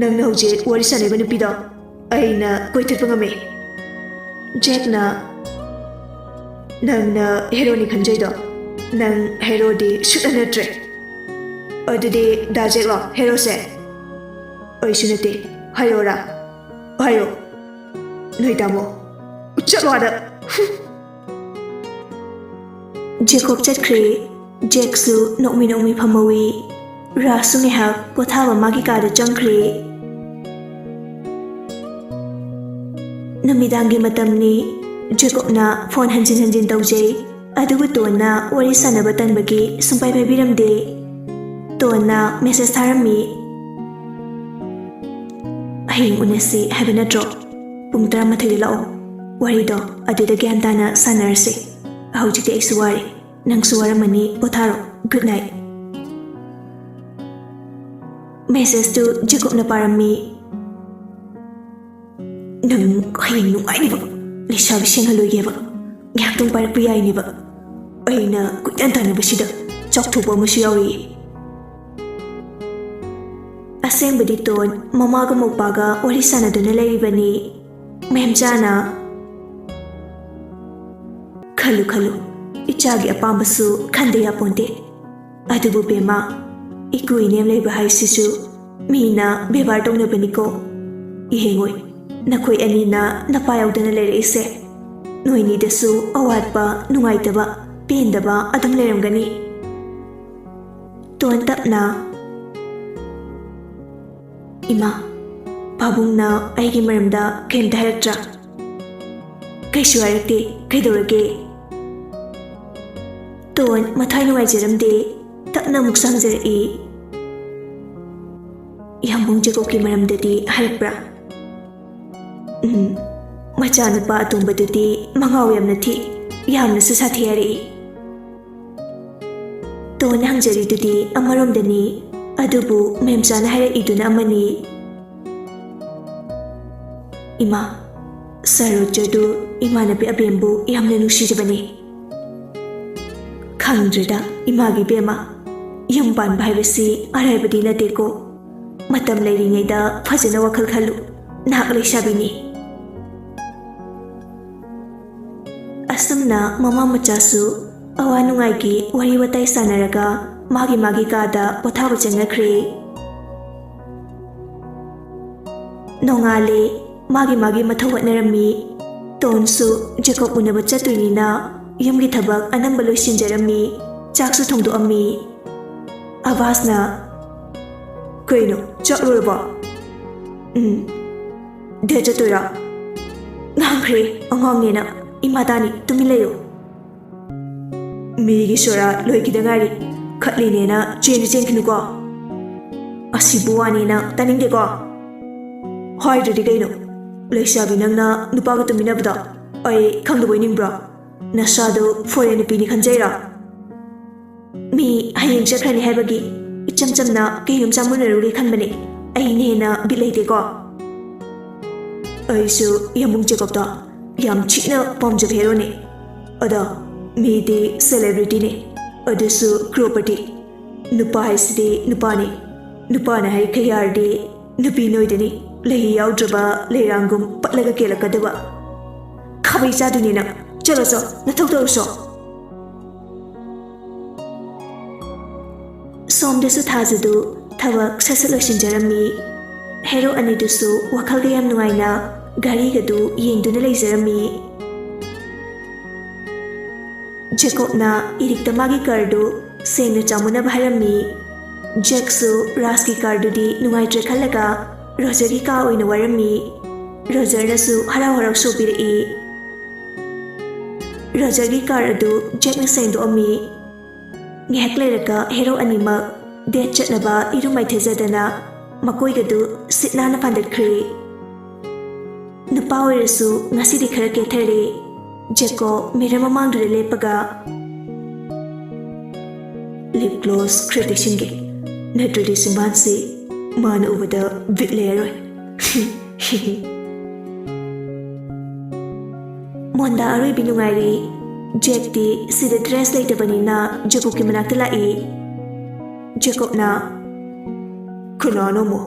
ꯅꯪꯅ ꯍꯧꯖꯤꯛ ꯋꯥꯔꯤ ꯁꯥꯟꯅꯔꯤꯕ ꯅꯨꯄꯤꯗꯣ ꯑꯩꯅ ꯀꯣꯏꯊꯠꯄ ꯉꯝꯃꯦ꯫" ꯖꯦꯛꯅ, "ꯅꯪꯅ ꯍꯦꯔꯣꯅꯤ ꯈꯟꯖꯩꯗꯣ, ꯅꯪ ꯍꯦꯔꯣꯗꯤ ꯁꯨꯛꯅꯠ ꯅꯠꯇ꯭ꯔꯦ꯫ ꯑꯗꯨꯗꯤ ꯗꯥ ꯖꯦꯛꯂꯣ ꯍꯦꯔꯣꯁꯦ?" "ꯑꯩꯁꯨ ꯅꯠꯇꯦ꯫ ꯍꯥꯏꯔꯣꯔꯥ? ꯍꯥꯏꯌꯣ꯫ ꯅꯣꯏ ꯇꯥꯃꯣ꯫ ꯆꯠꯂꯣ ꯑꯥꯗ꯫" ꯖꯦꯀꯣꯕ ꯆꯠꯈ꯭ꯔꯦ꯫ ꯖꯦꯛꯁꯨ ꯅꯣꯛꯃꯤ ꯅꯣꯛꯃꯤ ꯐꯝꯍꯧꯏ꯫ ꯔꯥꯖꯁꯨ ꯉꯥꯏꯍꯥꯛ ꯄꯣꯊꯥꯕ ꯃꯥꯒꯤ ꯀꯥꯗ ꯆꯪꯈ꯭ꯔꯦ꯫ ꯅꯨꯃꯤꯗꯥꯡꯒꯤ ꯃꯇꯝꯅꯤ꯫ ꯖꯦꯀꯣꯕꯅ ꯐꯣꯟ ꯍꯟꯖꯤꯟ ꯍꯟꯖꯤꯟ ꯇꯧꯖꯩ, ꯑꯗꯨꯕꯨ ꯇꯣꯟꯅ ꯋꯥꯔꯤ ꯁꯥꯟꯅꯕ ꯇꯟꯕꯒꯤ ꯁꯨꯡꯄꯥꯏ ꯄꯥꯏꯕꯤꯔꯝꯗꯦ꯫ ꯇꯣꯟꯅ ꯃꯦꯁꯦꯖ ꯊꯥꯔꯝꯃꯤ꯫ ꯍꯌꯦꯡ ꯎꯅꯁꯤ ꯍꯥꯏꯕ ꯅꯠꯇ꯭ꯔꯣ? ꯄꯨꯡ ꯇꯔꯥꯃꯥꯊꯣꯏꯗ ꯂꯥꯛꯑꯣ꯫ ꯋꯥꯔꯤꯗꯣ ꯑꯗꯨꯗ ꯒ꯭ꯌꯥꯟ ꯇꯥꯅ ꯁꯥꯟꯅꯔꯁꯤ꯫ ꯍꯧꯖꯤꯛꯇꯤ ꯑꯩꯁꯨ ꯋꯥꯔꯦ, ꯅꯪꯁꯨ ꯋꯥꯔꯝꯃꯅꯤ, ꯄꯣꯊꯥꯔꯣ꯫ Good night꯫ ꯃꯦꯁꯦꯖꯇꯨ ꯖꯦꯀꯣꯕꯅ ꯄꯥꯔꯝꯃꯤ꯫ "ꯅꯪ ꯍꯌꯦꯡ ꯅꯨꯡꯉꯥꯏꯅꯤꯕ, ꯂꯩꯁꯥꯕꯤ ꯁꯦꯡꯍꯜꯂꯣꯏꯒꯦꯕ, ꯉꯥꯏꯍꯥꯛꯇꯪ ꯄꯥꯏꯔꯛꯄ ꯌꯥꯏꯅꯦꯕ꯫ ꯑꯩꯅ ꯀꯣꯏꯇꯥꯟ ꯇꯥꯟꯅꯕꯁꯤꯗ ꯆꯥꯎꯊꯣꯛꯄ ꯑꯃꯁꯨ ꯌꯥꯎꯔꯤꯌꯦ꯫" ꯑꯁꯦꯡꯕꯗꯤ ꯇꯣꯟ ꯃꯃꯥꯒ ꯃꯧꯄꯥꯒ ꯋꯥꯔꯤ ꯁꯥꯟꯅꯗꯨꯅ ꯂꯩꯔꯤꯕꯅꯤ꯫ ꯃꯦꯝꯆꯥꯅ, "ꯈꯜꯂꯨ ꯈꯜꯂꯨ, ꯏꯆꯥꯒꯤ ꯑꯄꯥꯝꯕꯁꯨ ꯈꯟꯗ ꯌꯥꯄꯣꯟꯇꯦ꯫ ꯑꯗꯨꯕꯨ ꯕꯦꯝꯃ, ꯏꯀꯨ ꯏꯅꯦꯝ ꯂꯩꯕ ꯍꯥꯏꯁꯤꯁꯨ ꯃꯤꯅ ꯕꯦꯕꯥꯔ ꯇꯧꯅꯕꯅꯤꯀꯣ꯫ ꯌꯦꯡꯉꯣꯏ, ꯅꯈꯣꯏ ꯑꯅꯤꯅ ꯅꯄꯥ ꯌꯥꯎꯗꯅ ꯂꯩꯔꯛꯏꯁꯦ꯫ ꯅꯣꯏꯅꯤꯗꯁꯨ ꯑꯋꯥꯠꯄ, ꯅꯨꯡꯉꯥꯏꯇꯕ, ꯄꯦꯟꯗꯕ ꯑꯗꯨꯝ ꯂꯩꯔꯝꯒꯅꯤ꯫" ꯇꯣꯟ ꯇꯞꯅ, "ꯏꯃꯥ, ꯄꯥꯕꯨꯡꯅ ꯑꯩꯒꯤ ꯃꯔꯝꯗ ꯀꯩꯝꯇ ꯍꯥꯏꯔꯛꯇ꯭ꯔꯥ?" "ꯀꯩꯁꯨ ꯍꯥꯏꯔꯛꯇꯦ꯫ ꯀꯩꯗꯧꯔꯒꯦ?" ꯇꯣꯟ ꯃꯊ꯭ꯋꯥꯏ ꯅꯨꯡꯉꯥꯏꯖꯔꯝꯗꯦ꯫ ꯇꯞꯅ ꯑꯃꯨꯛꯁꯨ ꯍꯪꯖꯔꯛꯏ, "ꯌꯥꯝꯕꯨꯡ ꯖꯦꯀꯣꯕꯀꯤ ꯃꯔꯝꯗꯗꯤ ꯍꯥꯏꯔꯛꯄ꯭ꯔꯥ?" "ꯎꯝ, ꯃꯆꯥꯅꯨꯄꯥ ꯑꯇꯣꯝꯕꯗꯨꯗꯤ ꯃꯉꯥꯎ ꯌꯥꯝꯅ ꯊꯤ, ꯌꯥꯝꯅꯁꯨ ꯁꯥꯊꯤ ꯍꯥꯏꯔꯛꯏ꯫" ꯇꯣꯟꯅ ꯍꯪꯖꯔꯤꯗꯨꯗꯤ ꯑꯃꯔꯣꯝꯗꯅꯤ, ꯑꯗꯨꯕꯨ ꯃꯦꯝꯆꯥꯅ ꯍꯥꯏꯔꯛꯏꯗꯨꯅ ꯑꯃꯅꯤ꯫ "ꯏꯃꯥ, ꯁꯥꯔ ꯔꯣꯖꯔꯗꯨ ꯏꯃꯥꯟꯅꯕꯤ ꯑꯕꯦꯝꯕꯨ ꯌꯥꯝꯅ ꯅꯨꯡꯁꯤꯖꯕꯅꯤ꯫" "ꯈꯪꯗ꯭ꯔꯦꯗ ꯏꯃꯥꯒꯤ ꯏꯕꯦꯝꯃ, ꯌꯨꯝ ꯄꯥꯟꯕ ꯍꯥꯏꯕꯁꯤ ꯑꯔꯥꯏꯕꯗꯤ ꯅꯠꯇꯦꯀꯣ꯫ ꯃꯇꯝ ꯂꯩꯔꯤꯉꯩꯗ ꯐꯖꯅ ꯋꯥꯈꯜ ꯈꯜꯂꯨ, ꯅꯍꯥꯛ ꯂꯩꯁꯥꯕꯤꯅꯤ꯫" ꯑꯁꯨꯝꯅ ꯃꯃꯥ ꯃꯆꯥꯁꯨ ꯑꯋꯥ ꯅꯨꯡꯉꯥꯏꯒꯤ ꯋꯥꯔꯤ ꯋꯥꯇꯥꯏ ꯁꯥꯟꯅꯔꯒ ꯃꯥꯒꯤ ꯃꯥꯒꯤ ꯀꯥꯗ ꯄꯣꯊꯥꯕ ꯆꯪꯅꯈ꯭ꯔꯦ꯫ ꯅꯣꯡꯉꯥꯜꯂꯦ, ꯃꯥꯒꯤ ꯃꯥꯒꯤ ꯃꯊꯧ ꯍꯣꯠꯅꯔꯝꯃꯤ꯫ ꯇꯣꯟꯁꯨ ꯖꯦꯀꯣꯕ ꯎꯅꯕ ꯆꯠꯇꯣꯏꯅꯤꯅ ꯌꯨꯝꯒꯤ ꯊꯕꯛ ꯑꯅꯝꯕ ꯂꯣꯏꯁꯤꯟꯖꯔꯝꯃꯤ, ꯆꯥꯛꯁꯨ ꯊꯣꯡꯗꯣꯛꯑꯝꯃꯤ꯫ ꯑꯕꯥꯁꯅ, "ꯀꯩꯅꯣ, ꯆꯥꯛ ꯂꯣꯏꯔꯕꯣ?" "ꯎꯝ꯫ ꯗꯦꯠ ꯆꯠꯇꯣꯏꯔꯣ?" "ꯉꯥꯡꯈ꯭ꯔꯦ, ꯑꯉꯥꯡꯅꯦꯅ꯫ ꯏꯃꯥ ꯇꯥꯅꯤ, ꯇꯨꯃꯤꯟ ꯂꯩꯌꯨ꯫" "ꯃꯤꯒꯤ ꯁꯣꯔꯥ ꯂꯣꯏꯈꯤꯗ ꯉꯥꯏꯔꯤ, ꯈꯠꯂꯤꯅꯦꯅ ꯆꯦꯟꯗꯤ ꯆꯦꯟꯈꯤꯅꯨꯀꯣ꯫ ꯑꯁꯤꯕꯨ ꯋꯥꯅꯦꯅ ꯇꯥꯅꯤꯡꯗꯦꯀꯣ꯫" ꯍꯥꯏꯗ꯭ꯔꯗꯤ ꯀꯩꯅꯣ? ꯂꯩꯁꯥꯕꯤ ꯅꯪꯅ ꯅꯨꯄꯥꯒ ꯇꯨꯃꯤꯟꯅꯕꯗꯣ ꯑꯩ ꯈꯪꯗꯕ ꯑꯣꯏꯅꯤꯡꯕ꯭ꯔꯣ? ꯅꯁꯥꯗꯣ ꯐꯣꯔꯦꯟ ꯅꯨꯄꯤꯅꯤ ꯈꯟꯖꯩꯔꯣ? ꯃꯤ ꯍꯌꯦꯡ ꯆꯠꯈ꯭ꯔꯅꯤ ꯍꯥꯏꯕꯒꯤ ꯏꯆꯝ ꯆꯝꯅ ꯀꯩꯅꯣꯝ ꯆꯥꯃꯨꯟꯅꯔꯨꯒꯦ ꯈꯟꯕꯅꯦ꯫ ꯑꯩꯅ ꯍꯦꯟꯅ ꯕꯤꯠ ꯂꯩꯇꯦꯀꯣ꯫ ꯑꯩꯁꯨ ꯌꯥꯝꯕꯨꯡ ꯖꯦꯀꯣꯕꯇꯣ ꯌꯥꯝ ꯊꯤꯅ ꯄꯥꯝꯖꯕ ꯍꯦꯔꯣꯅꯦ꯫ ꯑꯗꯣ ꯃꯤꯗꯤ ꯁꯦꯂꯦꯕ꯭ꯔꯤꯇꯤꯅꯦ, ꯑꯗꯨꯁꯨ ꯀ꯭ꯔꯣꯔꯄꯇꯤ꯫ ꯅꯨꯄꯥ ꯍꯥꯏꯁꯤꯗꯤ ꯅꯨꯄꯥꯅꯤ꯫ ꯅꯨꯄꯥꯅ ꯍꯥꯏꯈ ꯌꯥꯔꯗꯤ ꯅꯨꯄꯤ ꯅꯣꯏꯗꯅꯤ ꯂꯩꯍꯤ ꯌꯥꯎꯗ꯭ꯔꯕ ꯂꯩꯔꯥꯡꯒꯨꯝ ꯄꯠꯂꯒ ꯀꯦꯜꯂꯛꯀꯗꯕ꯫ ꯈꯥꯕꯩ ꯆꯥꯗꯣꯏꯅꯦ ꯅꯪ꯫ ꯆꯠꯂꯣ ꯆꯣ, ꯅꯊꯧ ꯇꯧꯔꯨꯆꯣ꯫ ꯁꯣꯝꯗꯁꯨ ꯊꯥꯖꯗꯨ ꯊꯕꯛ ꯁꯠ ꯁꯠ ꯂꯣꯏꯁꯤꯟꯖꯔꯝꯃꯤ꯫ ꯍꯦꯔꯣ ꯑꯅꯤꯗꯨꯁꯨ ꯋꯥꯈꯜꯒ ꯌꯥꯝ ꯅꯨꯡꯉꯥꯏꯅ ꯘꯔꯤꯒꯗꯨ ꯌꯦꯡꯗꯨꯅ ꯂꯩꯖꯔꯝꯃꯤ꯫ ꯖꯦꯀꯣꯕꯅ ꯏꯔꯤꯛꯇ ꯃꯥꯒꯤ ꯀꯥꯔꯗꯨ ꯁꯦꯡꯅ ꯆꯥꯃꯨꯅꯕ ꯍꯥꯏꯔꯝꯃꯤ꯫ ꯖꯦꯛꯁꯨ ꯔꯥꯖꯀꯤ ꯀꯥꯔꯗꯨꯗꯤ ꯅꯨꯡꯉꯥꯏꯇ꯭ꯔꯦ ꯈꯜꯂꯒ ꯔꯣꯖꯔꯒꯤ ꯀꯥꯔ ꯑꯣꯏꯅ ꯋꯥꯏꯔꯝꯃꯤ꯫ ꯔꯣꯖꯔꯅꯁꯨ ꯍꯔꯥꯎ ꯍꯔꯥꯎ ꯁꯣ ꯄꯤꯔꯛꯏ꯫ ꯔꯣꯖꯔꯒꯤ ꯀꯥꯔ ꯑꯗꯨ ꯖꯦꯛꯅ ꯁꯦꯡꯗꯣꯛꯑꯝꯃꯤ꯫ ꯉꯥꯏꯍꯥꯛ ꯂꯩꯔꯒ ꯍꯦꯔꯣ ꯑꯅꯤꯃꯛ ꯗꯦꯠ ꯆꯠꯅꯕ ꯏꯔꯨ ꯃꯥꯏꯊꯖꯗꯅ ꯃꯀꯣꯏꯒꯗꯨ ꯁꯤꯠ ꯅꯥꯟꯅ ꯐꯥꯟꯗꯠꯈ꯭ꯔꯦ꯫ ꯅꯨꯄꯥ ꯑꯣꯏꯔꯁꯨ ꯉꯁꯤꯗꯤ ꯈꯔ ꯀꯦꯊꯔꯦ꯫ ꯖꯦꯀꯣ ꯃꯤꯔ ꯃꯃꯥꯡꯗꯨꯗ ꯂꯦꯞꯄꯒ, "ꯂꯤꯞ ꯒ꯭ꯂꯣꯁ ꯈꯔ ꯇꯩꯁꯤꯟꯒꯦ, ꯅꯠꯇ꯭ꯔꯗꯤ ꯆꯤꯝꯕꯥꯟꯁꯤ ꯃꯥꯅ ꯎꯕꯗ ꯕꯤꯠ ꯂꯩꯔꯔꯣꯏ꯫" ꯃꯣꯟꯗꯥ ꯑꯔꯣꯏꯕꯤ ꯅꯨꯡꯉꯥꯏꯔꯤ꯫ ꯖꯦꯛꯇꯤ ꯁꯤꯗ ꯗ꯭ꯔꯦꯁ ꯂꯩꯇꯕꯅꯤꯅ ꯖꯦꯀꯣꯕꯀꯤ ꯃꯅꯥꯛꯇ ꯂꯥꯛꯏ꯫ ꯖꯦꯀꯣꯕꯅ, "ꯀꯅꯥꯅꯣ ꯑꯃꯨꯛ?"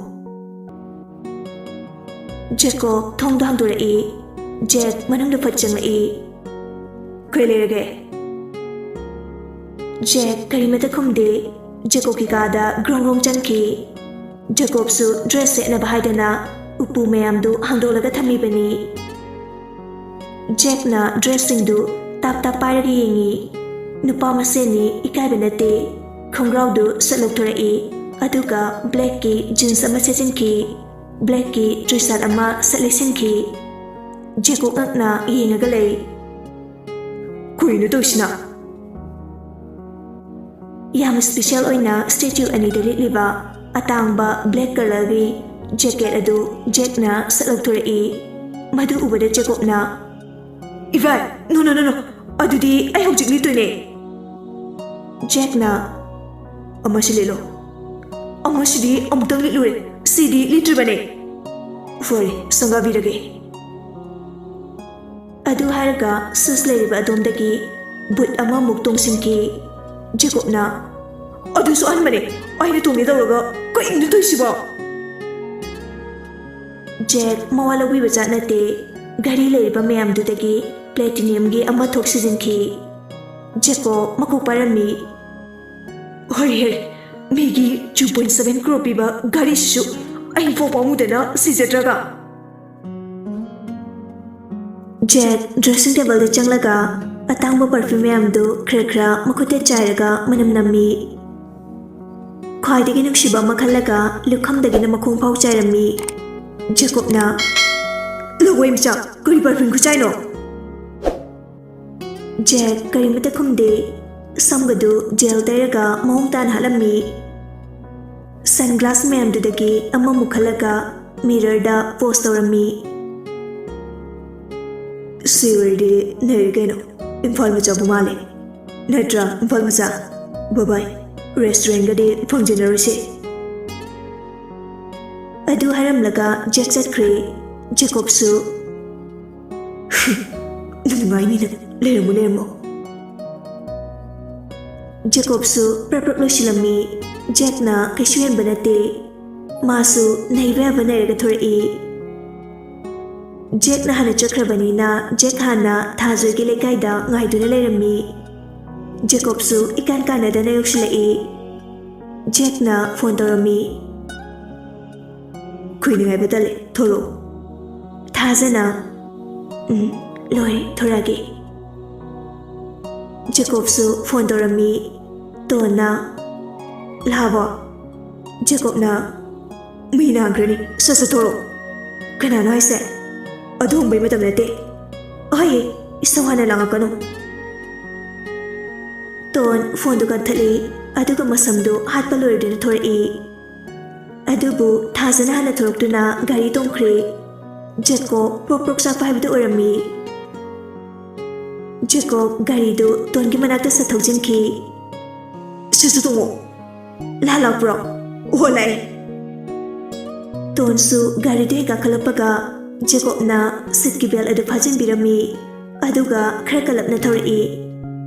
ꯖꯦꯀꯣꯕ ꯊꯣꯡꯗꯣ ꯍꯥꯡꯗꯣꯔꯛꯏ꯫ ꯖꯦꯛ ꯃꯅꯨꯡꯗ ꯐꯠ ꯆꯪꯂꯛꯏ꯫ "ꯀꯩ ꯂꯩꯔꯒꯦ?" ꯖꯦꯛ ꯀꯔꯤꯃꯠꯇ ꯈꯨꯝꯗꯦ꯫ ꯖꯦꯀꯣꯕꯀꯤ ꯀꯥꯗ ꯒ꯭ꯔꯣꯡ ꯒ꯭ꯔꯣꯡ ꯆꯪꯈꯤ꯫ ꯖꯦꯀꯣꯕꯁꯨ ꯗ꯭ꯔꯦꯁ ꯁꯦꯠꯅꯕ ꯍꯥꯏꯗꯅ ꯎꯄꯨ ꯃꯌꯥꯝꯗꯨ ꯍꯥꯡꯗꯣꯛꯂꯒ ꯊꯝꯃꯤꯕꯅꯤ꯫ ꯖꯦꯛꯅ ꯗ꯭ꯔꯦꯁꯁꯤꯡꯗꯨ ꯇꯥꯞ ꯇꯥꯞ ꯄꯥꯏꯔꯒ ꯌꯦꯡꯉꯤ꯫ ꯅꯨꯄꯥ ꯃꯁꯦꯟꯅꯤ, ꯏꯀꯥꯏꯕ ꯅꯠꯇꯦ꯫ ꯈꯣꯡꯒ꯭ꯔꯥꯎꯗꯨ ꯁꯠ ꯂꯧꯊꯣꯔꯛꯏ, ꯑꯗꯨꯒ ꯕ꯭ꯂꯦꯛꯀꯤ ꯖꯤꯟꯁ ꯑꯃ ꯁꯦꯠꯆꯤꯟꯈꯤ꯫ ꯕ꯭ꯂꯦꯛꯀꯤ ꯇ꯭ꯔꯤꯁꯥꯠ ꯑꯃ ꯁꯠ ꯂꯤꯠꯁꯤꯟꯈꯤ꯫ ꯖꯦꯀꯣꯕ ꯉꯛꯅ ꯌꯦꯡꯉꯒ ꯂꯩ꯫ "ꯀꯩꯅꯣ ꯇꯧꯏꯁꯤꯅ?" ꯌꯥꯝ ꯁ꯭ꯄꯤꯁꯦꯜ ꯑꯣꯏꯅ ꯁ꯭ꯇꯦꯆꯨ ꯑꯅꯤꯗ ꯂꯤꯠꯂꯤꯕ ꯑꯇꯥꯡꯕ ꯕ꯭ꯂꯦꯛ ꯀꯂꯔꯒꯤ ꯖꯦꯀꯦꯠ ꯑꯗꯨ ꯖꯦꯛꯅ ꯁꯠ ꯂꯧꯊꯣꯔꯛꯏ꯫ ꯃꯗꯨ ꯎꯕꯗ ꯖꯦꯀꯣꯕꯅ, "ꯏꯚꯥꯏ, no, no, no, no, ꯑꯗꯨꯗꯤ ꯑꯩ ꯍꯧꯖꯤꯛ ꯂꯤꯠꯇꯣꯏꯅꯦ!" ꯖꯦꯛꯅ, "ꯑꯃꯁꯤ ꯂꯤꯠꯂꯣ꯫ ꯑꯃꯁꯤꯗꯤ ꯑꯃꯨꯛꯇꯪ ꯂꯤꯠꯂꯨꯔꯦ, ꯁꯤꯗꯤ ꯂꯤꯠꯇ꯭ꯔꯤꯕꯅꯦ꯫ ꯐꯔꯦ, ꯁꯪꯒꯥꯕꯤꯔꯒꯦ꯫" ꯑꯗꯨ ꯍꯥꯏꯔꯒ ꯁꯨꯁ ꯂꯩꯔꯤꯕ ꯑꯗꯣꯝꯗꯒꯤ ꯕꯨꯠ ꯑꯃꯃꯨꯛ ꯇꯣꯡꯁꯤꯟꯈꯤ꯫ ꯖꯦꯀꯣꯕꯅ, "ꯑꯗꯨꯁꯨ ꯑꯍꯟꯕꯅꯦ, ꯑꯩꯅ ꯇꯣꯡꯒꯦ ꯇꯧꯔꯒ ꯀꯩꯅꯣ ꯇꯧꯔꯤꯁꯤꯕꯣ?" ꯖꯦꯛ ꯃꯋꯥ ꯂꯧꯕꯤꯕ ꯖꯥꯠ ꯅꯠꯇꯦ꯫ ꯘꯔꯤ ꯂꯩꯔꯤꯕ ꯃꯌꯥꯝꯗꯨꯗꯒꯤ ꯄ꯭ꯂꯦꯇꯤꯅꯤꯌꯝꯒꯤ ꯑꯃ ꯊꯣꯛ ꯁꯤꯖꯤꯟꯈꯤ꯫ ꯖꯦꯀꯣꯕ ꯃꯀꯣꯛ ꯄꯥꯏꯔꯝꯃꯤ꯫ "ꯍꯣꯏ ꯍꯦ, ꯃꯤꯒꯤ two point seven crore ꯄꯤꯕ ꯘꯔꯤꯁꯤꯁꯨ ꯑꯩ ꯐꯥꯎ ꯄꯥꯝꯃꯨꯗꯅ ꯁꯤꯖꯗ꯭ꯔꯒ!" ꯖꯦꯛ ꯗ꯭ꯔꯦꯁꯤꯡ ꯇꯦꯕꯜꯗ ꯆꯪꯂꯒ ꯑꯇꯥꯡꯕ ꯄꯔꯐ꯭ꯌꯨꯝ ꯃꯌꯥꯝꯗꯨ ꯈꯔ ꯈꯔ ꯃꯈꯨꯠꯇ ꯆꯥꯏꯔꯒ ꯃꯅꯝ ꯅꯝꯃꯤ꯫ ꯈ꯭ꯋꯥꯏꯗꯒꯤ ꯅꯨꯡꯁꯤꯕ ꯑꯃ ꯈꯜꯂꯒ ꯂꯨꯈꯝꯗꯒꯤꯅ ꯃꯈꯣꯡ ꯐꯥꯎ ꯆꯥꯏꯔꯝꯃꯤ꯫ ꯖꯦꯀꯣꯕꯅ, "ꯂꯋꯥꯏ ꯃꯆꯥ, ꯀꯔꯤ ꯄꯔꯐ꯭ꯌꯨꯝ ꯈꯨꯆꯥꯏꯅꯣ?" ꯖꯦꯛ ꯀꯔꯤꯃꯠꯇ ꯈꯨꯝꯗꯦ꯫ ꯁꯝꯒꯗꯨ ꯖꯦꯜ ꯇꯩꯔꯒ ꯃꯑꯣꯡ ꯇꯥꯅ ꯍꯥꯠꯂꯝꯃꯤ꯫ ꯁꯟꯒ꯭ꯂꯥꯁ ꯃꯌꯥꯝꯗꯨꯗꯒꯤ ꯑꯃꯃꯨꯛ ꯈꯜꯂꯒ ꯃꯤꯔꯔꯗ ꯄꯣꯁ ꯇꯧꯔꯝꯃꯤ꯫ "ꯁꯤ ꯑꯣꯏꯔꯗꯤ ꯅꯩꯔꯦ ꯀꯩꯅꯣ, ꯏꯝꯐꯥꯜ ꯃꯆꯥꯕꯨ ꯃꯥꯜꯂꯦ꯫ ꯅꯠꯇ꯭ꯔꯥ, ꯏꯝꯐꯥꯜ ꯃꯆꯥ? ꯕꯕꯥꯏ, ꯔꯦꯁꯇꯨꯔꯦꯟꯒꯗꯤ ꯐꯪꯖꯟꯅꯔꯣꯏꯁꯦ꯫" ꯑꯗꯨ ꯍꯥꯏꯔꯝꯂꯒ ꯖꯦꯛ ꯆꯠꯈ꯭ꯔꯦ꯫ ꯖꯦꯀꯣꯕꯁꯨ, "ꯅꯨꯡꯉꯥꯏꯅꯤꯅ, ꯂꯩꯔꯝꯃꯣ, ꯂꯩꯔꯝꯃꯣ꯫" ꯖꯦꯀꯣꯕꯁꯨ ꯄ꯭ꯔꯞ ꯄ꯭ꯔꯞ ꯂꯣꯏꯁꯤꯜꯂꯝꯃꯤ꯫ ꯖꯦꯛꯅ ꯀꯩꯁꯨ ꯍꯦꯟꯕ ꯅꯠꯇꯦ꯫ ꯃꯥꯁꯨ ꯅꯩꯕ ꯌꯥꯕ ꯅꯩꯔꯒ ꯊꯣꯔꯛꯏ꯫ ꯖꯦꯛꯅ ꯍꯥꯟꯅ ꯆꯠꯈ꯭ꯔꯕꯅꯤꯅ ꯖꯦꯛ ꯍꯥꯟꯅ ꯊꯥꯖꯣꯏꯒꯤ ꯂꯩꯀꯥꯏꯗ ꯉꯥꯏꯗꯨꯅ ꯂꯩꯔꯝꯃꯤ꯫ ꯖꯦꯀꯣꯕꯁꯨ ꯏꯀꯥꯟ ꯀꯥꯟꯅꯗꯅ ꯌꯧꯁꯤꯜꯂꯛꯏ꯫ ꯖꯦꯛꯅ ꯐꯣꯟ ꯇꯧꯔꯝꯃꯤ꯫ "ꯀꯨꯏꯅ ꯉꯥꯏꯕ ꯇꯜꯂꯦ, ꯊꯣꯔꯛꯑꯣ꯫" ꯊꯥꯖꯅ, "ꯎꯝ, ꯂꯣꯏꯔꯦ, ꯊꯣꯔꯛꯑꯒꯦ꯫" ꯖꯦꯀꯣꯕꯁꯨ ꯐꯣꯟ ꯇꯧꯔꯝꯃꯤ꯫ ꯇꯣꯟꯅ, "ꯂꯥꯛꯑꯕꯣ?" ꯖꯦꯀꯣꯕꯅ, "ꯃꯩ ꯅꯥꯟꯈ꯭ꯔꯅꯤ, ꯁꯠ ꯁꯠ ꯊꯣꯔꯛꯑꯣ꯫" "ꯀꯅꯥꯅꯣ ꯍꯥꯏꯁꯦ? ꯑꯗꯨ ꯍꯪꯕꯩ ꯃꯇꯝ ꯅꯠꯇꯦ꯫" "ꯑꯍꯣꯏ, ꯏꯁꯧ ꯍꯥꯟꯅ ꯂꯥꯡꯉꯛꯀꯅꯨ꯫" ꯇꯣꯟ ꯐꯣꯟꯗꯨ ꯀꯛꯊꯠꯂꯤ, ꯑꯗꯨꯒ ꯃꯁꯝꯗꯨ ꯍꯥꯠꯄ ꯂꯣꯏꯔꯗꯨꯅ ꯊꯣꯔꯛꯏ꯫ ꯑꯗꯨꯕꯨ ꯊꯥꯖꯅ ꯍꯥꯟꯅ ꯊꯣꯔꯛꯇꯨꯅ ꯒꯥꯔꯤ ꯇꯣꯡꯈ꯭ꯔꯦ꯫ ꯖꯦꯀꯣꯕ ꯄ꯭ꯔꯣꯛ ꯄ꯭ꯔꯣꯛ ꯆꯥꯛꯄ ꯍꯥꯏꯕꯗꯨ ꯑꯣꯏꯔꯝꯃꯤ꯫ ꯖꯦꯀꯣꯕ ꯒꯥꯔꯤꯗꯨ ꯇꯣꯟꯒꯤ ꯃꯅꯥꯛꯇ ꯁꯠ ꯊꯧꯖꯤꯟꯈꯤ꯫ "ꯁꯤꯁꯨ ꯇꯣꯡꯉꯣ꯫ ꯂꯥ ꯂꯥꯛꯄ꯭ꯔꯣ?" "ꯑꯣ, ꯂꯥꯛꯑꯦ꯫" ꯇꯣꯟꯁꯨ ꯒꯥꯔꯤꯗꯨ ꯍꯦꯛ ꯀꯥꯈꯠꯂꯛꯄꯒ ꯖꯦꯀꯣꯕꯅ ꯁꯤꯠꯀꯤ ꯕꯦꯜ ꯑꯗꯨ ꯐꯥꯖꯤꯟꯕꯤꯔꯝꯃꯤ꯫ ꯑꯗꯨꯒ ꯈꯔ ꯀꯜꯂꯞꯅ ꯊꯧꯔꯛꯏ꯫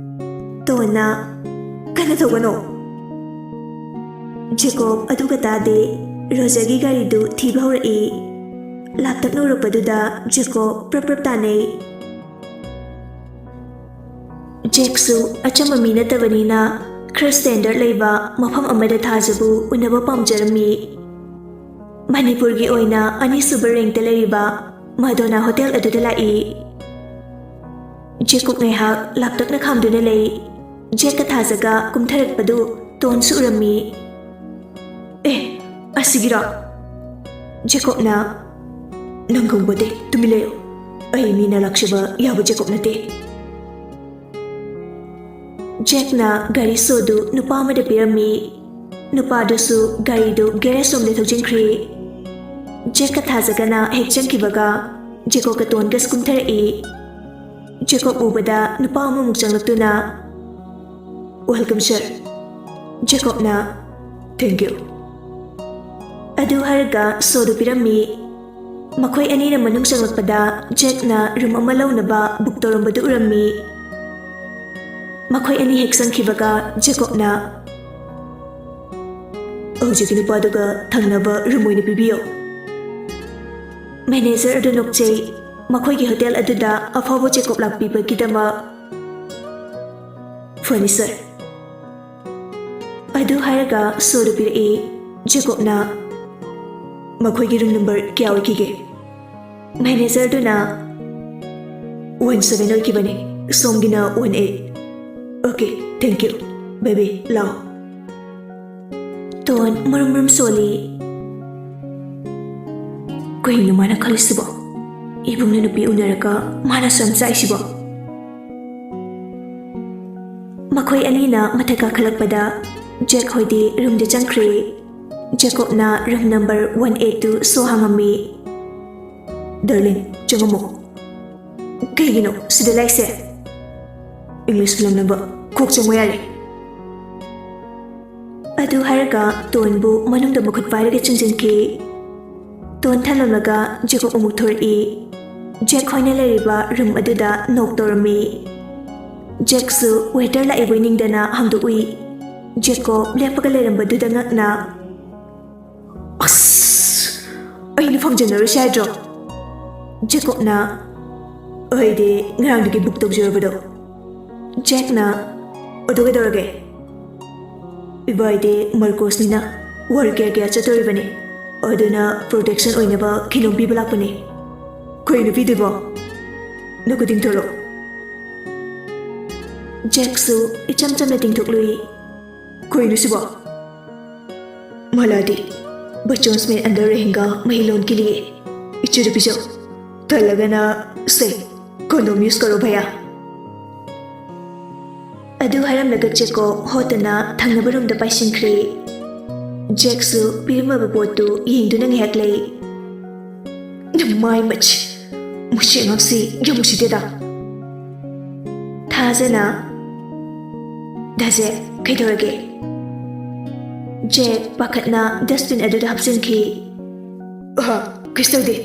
ꯇꯣꯟꯅ, "ꯀꯟꯅ ꯊꯧꯒꯅꯣ!" ꯖꯦꯀꯣꯕ ꯑꯗꯨꯒ ꯇꯥꯗꯦ꯫ ꯔꯣꯖꯔꯒꯤ ꯒꯥꯔꯤꯗꯨ ꯊꯤꯕ ꯍꯧꯔꯛꯏ꯫ ꯂꯥꯞꯇꯛꯅ ꯎꯔꯛꯄꯗꯨꯗ ꯖꯦꯀꯣꯕ ꯄ꯭ꯔꯞ ꯄ꯭ꯔꯞ ꯇꯥꯅꯩ꯫ ꯖꯦꯛꯁꯨ ꯑꯆꯝꯕ ꯃꯤ ꯅꯠꯇꯕꯅꯤꯅ ꯈꯔ ꯁ꯭ꯇꯦꯟꯗꯔꯗ ꯂꯩꯕ ꯃꯐꯝ ꯑꯃꯗ ꯊꯥꯖꯕꯨ ꯎꯅꯕ ꯄꯥꯝꯖꯔꯝꯃꯤ꯫ ꯃꯅꯤꯄꯨꯔꯒꯤ ꯑꯣꯏꯅ ꯑꯅꯤꯁꯨꯕ ꯔꯦꯡꯛꯇ ꯂꯩꯔꯤꯕ ꯃꯗꯣꯅꯥ ꯍꯣꯇꯦꯜ ꯑꯗꯨꯗ ꯂꯥꯛꯏ꯫ ꯖꯦꯀꯣꯕ ꯉꯥꯏꯍꯥꯛ ꯂꯥꯞꯇꯛꯅ ꯈꯥꯝꯗꯨꯅ ꯂꯩ꯫ ꯖꯦꯛꯀ ꯊꯥꯖꯒ ꯀꯨꯝꯊꯔꯛꯄꯗꯨ ꯇꯣꯟꯁꯨ ꯎꯔꯝꯃꯤ꯫ "ꯑꯦ, ꯑꯁꯤꯒꯤꯔꯣ?" ꯖꯦꯀꯣꯕꯅ, "ꯅꯪ ꯈꯪꯄꯣꯠꯇꯦ, ꯇꯨꯃꯤꯟ ꯂꯩꯌꯨ꯫ ꯑꯩ ꯃꯤꯅ ꯂꯥꯛꯆꯕ ꯌꯥꯕ ꯖꯦꯀꯣꯕ ꯅꯠꯇꯦ꯫" ꯖꯦꯛꯅ ꯒꯥꯔꯤ ꯁꯣꯗꯨ ꯅꯨꯄꯥ ꯑꯃꯗ ꯄꯤꯔꯝꯃꯤ꯫ ꯅꯨꯄꯥꯗꯨꯁꯨ ꯒꯥꯔꯤꯗꯨ ꯒꯦꯔꯦꯖ ꯔꯣꯝꯗ ꯊꯧꯖꯤꯟꯈ꯭ꯔꯦ꯫ ꯖꯦꯛꯀ ꯊꯥꯖꯒꯅ ꯍꯦꯛ ꯆꯪꯈꯤꯕꯒ ꯖꯦꯀꯣꯕꯀ ꯇꯣꯟꯒꯁꯨ ꯀꯨꯝꯊꯔꯛꯏ꯫ ꯖꯦꯀꯣꯕ ꯎꯕꯗ ꯅꯨꯄꯥ ꯑꯃꯃꯨꯛ ꯆꯪꯂꯛꯇꯨꯅ, "Welcome, sir." ꯖꯦꯀꯣꯕꯅ, "Thank you." ꯑꯗꯨ ꯍꯥꯏꯔꯒ ꯁꯣꯗꯨ ꯄꯤꯔꯝꯃꯤ꯫ ꯃꯈꯣꯏ ꯑꯅꯤꯅ ꯃꯅꯨꯡ ꯆꯪꯂꯛꯄꯗ ꯖꯦꯛꯅ ꯔꯨꯝ ꯑꯃ ꯂꯧꯅꯕ ꯕꯨꯛ ꯇꯧꯔꯝꯕꯗꯨ ꯎꯔꯝꯃꯤ꯫ ꯃꯈꯣꯏ ꯑꯅꯤ ꯍꯦꯛ ꯆꯪꯈꯤꯕꯒ ꯖꯦꯀꯣꯕꯅ, "ꯍꯧꯖꯤꯛꯀꯤ ꯅꯨꯄꯥꯗꯨꯒ ꯊꯪꯅꯕ ꯔꯨꯝ ꯑꯣꯏꯅ ꯄꯤꯕꯤꯌꯨ꯫" ꯃꯦꯅꯦꯖꯔ ꯑꯗꯨ ꯅꯣꯛꯆꯩ꯫ ꯃꯈꯣꯏꯒꯤ ꯍꯣꯇꯦꯜ ꯑꯗꯨꯗ ꯑꯐꯥꯎꯕ ꯖꯦꯀꯣꯕ ꯂꯥꯛꯄꯤꯕꯒꯤꯗꯃꯛ꯫ "ꯐꯅꯤ, ꯁꯔ꯫" ꯑꯗꯨ ꯍꯥꯏꯔꯒ ꯁꯣꯗꯨ ꯄꯤꯔꯛꯏ꯫ ꯖꯦꯀꯣꯕꯅ, "ꯃꯈꯣꯏꯒꯤ ꯔꯨꯝ ꯅꯝꯕꯔ ꯀꯌꯥ ꯑꯣꯏꯈꯤꯒꯦ?" ꯃꯦꯅꯦꯖꯔꯗꯨꯅ, "One seven ꯑꯣꯏꯈꯤꯕꯅꯤ, ꯁꯣꯝꯒꯤꯅ one eight꯫ Okay, thank you꯫ Baby, ꯂꯥꯎ꯫" ꯇꯣꯟ ꯃꯔꯨꯝ ꯃꯔꯨꯝ ꯁꯣꯜꯂꯤ꯫ ꯀꯩꯅꯣ ꯃꯥꯅ ꯈꯜꯂꯤꯁꯤꯕꯣ? ꯏꯕꯨꯡꯅ ꯅꯨꯄꯤ ꯎꯅꯔꯒ ꯃꯥꯅ ꯁꯝ ꯆꯥꯏꯁꯤꯕꯣ? ꯃꯈꯣꯏ ꯑꯅꯤꯅ ꯃꯊꯛ ꯀꯥꯈꯠꯂꯛꯄꯗ ꯖꯦꯛ ꯍꯣꯏꯗꯤ ꯔꯨꯝꯗ ꯆꯪꯈ꯭ꯔꯦ꯫ ꯖꯦꯀꯣꯕꯅ room number one eight two ꯁꯣ ꯍꯥꯡꯉꯝꯃꯤ꯫ "ꯗꯥꯔꯂꯤꯡ, ꯆꯪꯉꯝꯃꯣ꯫ ꯀꯩꯒꯤꯅꯣ ꯁꯤꯗ ꯂꯥꯛꯏꯁꯦ?" "English film ꯅꯝꯕ꯫ ꯀꯣꯛ ꯆꯪꯉꯣ ꯌꯥꯔꯦ꯫" ꯑꯗꯨ ꯍꯥꯏꯔꯒ ꯇꯣꯟꯕꯨ ꯃꯅꯨꯡꯗ ꯃꯈꯨꯠ ꯄꯥꯏꯔꯒ ꯆꯤꯡꯁꯤꯟꯈꯤ꯫ ꯇꯣꯟ ꯊꯝꯂꯝꯂꯒ ꯖꯦꯀꯣꯕ ꯑꯃꯨꯛ ꯊꯣꯔꯛꯏ꯫ ꯖꯦꯛ ꯍꯣꯏꯅ ꯂꯩꯔꯤꯕ room ꯑꯗꯨꯗ knock ꯇꯧꯔꯝꯃꯤ꯫ ꯖꯦꯛꯁꯨ waiter ꯂꯥꯛꯏꯕꯣꯏ ꯅꯤꯡꯗꯅ ꯍꯥꯡꯗꯣꯛꯎꯏ꯫ ꯖꯦꯀꯣꯕ ꯂꯦꯞꯄꯒ ꯂꯩꯔꯝꯕꯗꯨꯗ ꯉꯛꯅ, "ꯑꯁ, ꯑꯩꯅ ꯐꯪꯖꯟꯅꯔꯨꯁꯦ ꯍꯥꯏꯗ꯭ꯔꯣ?" ꯖꯦꯀꯣꯕꯅ, "ꯑꯩꯗꯤ ꯉꯔꯥꯡꯗꯒꯤ book ꯇꯧꯖꯔꯕꯗꯣ꯫" ꯖꯦꯛꯅ, "ꯑꯗꯨ ꯀꯩꯗꯧꯔꯒꯦ?" "ꯏꯕꯥꯏꯗꯤ ꯃꯥꯔꯀꯣꯁꯅꯤꯅ war ꯀꯌꯥ ꯀꯌꯥ ꯆꯠꯇꯣꯔꯤꯕꯅꯤ, ꯑꯗꯨꯅ protection ꯑꯣꯏꯅꯕ ꯀꯩꯅꯣꯝ ꯄꯤꯕ ꯂꯥꯛꯄꯅꯤ꯫" "ꯀꯩꯅꯣ ꯄꯤꯗꯣꯏꯕꯣ? ꯅꯈꯨꯠ ꯇꯤꯡꯊꯣꯔꯛꯑꯣ꯫" ꯖꯦꯛꯁꯨ ꯏꯆꯝ ꯆꯝꯅ ꯇꯤꯡꯊꯣꯛꯂꯨꯏ꯫ "ꯀꯩꯅꯣ ꯁꯤꯕꯣ?" "ꯃꯥꯂꯥꯗꯤ, ꯕꯆꯣꯟꯁ ꯃꯦ ꯑꯟꯗꯔ ꯔꯍꯦꯡꯒꯥ ꯃꯍꯤ ꯂꯣꯟ ꯀꯦ ꯂꯤꯌꯦ, ꯏꯆꯦꯗ ꯄꯤꯖꯧ꯫ ꯇꯜꯂꯒꯅ ꯁꯦ, condom use ꯀꯔꯣ ꯚꯌꯥ꯫" ꯑꯗꯨ ꯍꯥꯏꯔꯝꯂꯒ ꯖꯦꯀꯣꯕ ꯍꯣꯠꯇꯅ ꯊꯪꯅꯕ roomꯗ ꯄꯥꯏꯁꯤꯟꯈ꯭ꯔꯦ꯫ ꯖꯦꯛꯁꯨ ꯄꯤꯔꯝꯃꯕ ꯄꯣꯠꯇꯨ ꯌꯦꯡꯗꯨꯅ ꯉꯥꯏꯍꯥꯛ ꯂꯩ꯫ "ꯅꯃꯥꯏ ꯃꯆꯤ, ꯃꯁꯤ ꯑꯉꯥꯡꯁꯤ ꯌꯥꯝ ꯎꯁꯤꯠꯇꯦꯗ꯫" ꯊꯥꯖꯅ, "ꯗꯥ ꯖꯦꯛ, ꯀꯩꯗꯧꯔꯒꯦ?" ꯖꯦꯛ ꯄꯥꯈꯠꯅ dustbin ꯑꯗꯨꯗ ꯍꯥꯞꯆꯤꯟꯈꯤ꯫ "ꯑꯍ, ꯀꯩꯁꯨ ꯇꯧꯗꯦ,